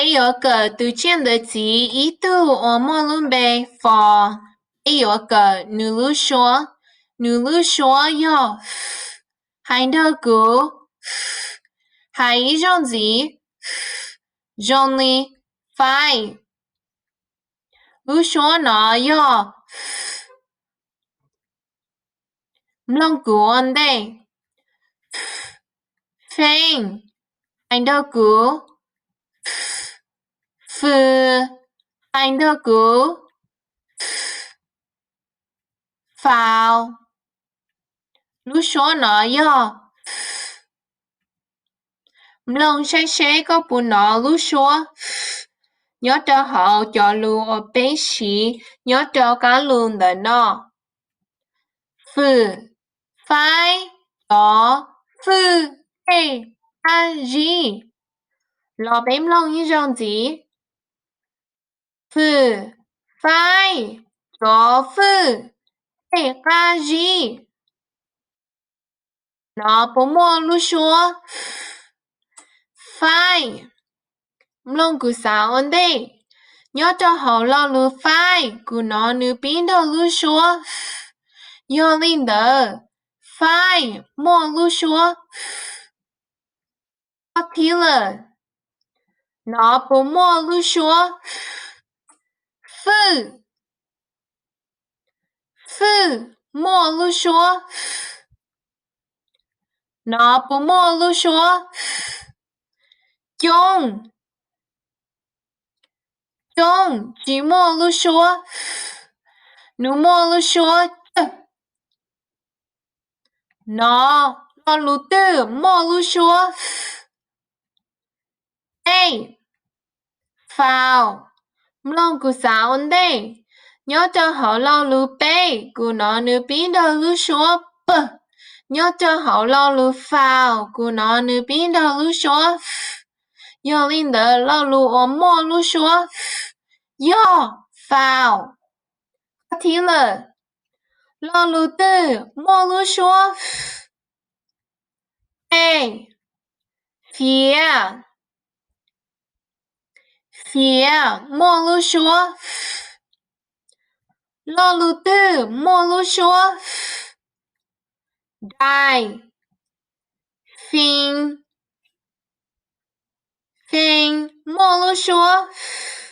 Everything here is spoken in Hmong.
Peb yuav kawm tus tsiaj ntawv txiv ib tug uas muaj lub npe fo. Peb yuav kawm nws lub suab. Nws lub suab yog f. Hais nrog kuv, hais ib zaug ntxiv, zoo li faib. Lub suab no yog f. Mloog kuv ua ntej. Feej. Hais nrog kuv, fws. Hais nrog kuv, faus. Lub suab no yog f. Mloog saib seb koj puas hnov lub suab f nyob rau hauv cov lus uas peb siv nyob rau qab lus ntawm no. Fwm, faib, cov, fwj, tej, qab zib. Los peb mloog ib zaug ntxiv. Fwm, faib, cov, fwj, tej, qab zib. No puas muaj lub suab f? Faib. Mloog kuv xav ua ntej. Nyob rau hauv lo lus faib, kuv hnov nws pib nrog lub suab f. Yog li ntawd, faib muaj lub suab f. Qhov thib lawm, no puas muaj lub suab f? Fwj. Fwj muaj lub suab f. No puas muaj lub suab f? Coob. Coob tsis muaj lub suab f. Nws muaj lub suab c. No lo lus twg muaj lub suab f? Tej. Faus. Mloog kuv xav ua ntej. Nyob rau hauv lo lus peb, kuv hnov nws pib nrog lub suab p. Nyob rau hauv lo lus faus, kuv hnov nws pib nrog lub suab f. Yog li ntawd, lo lus uas muaj lub suab f yog faus. Qhov thib lawm, lo lus twg muaj lub suab f? Tej. Fiav. Fiav muaj lub suab f. Lo lus twg muaj lub suab f? Dais. Fee. Fee muaj lub suab f.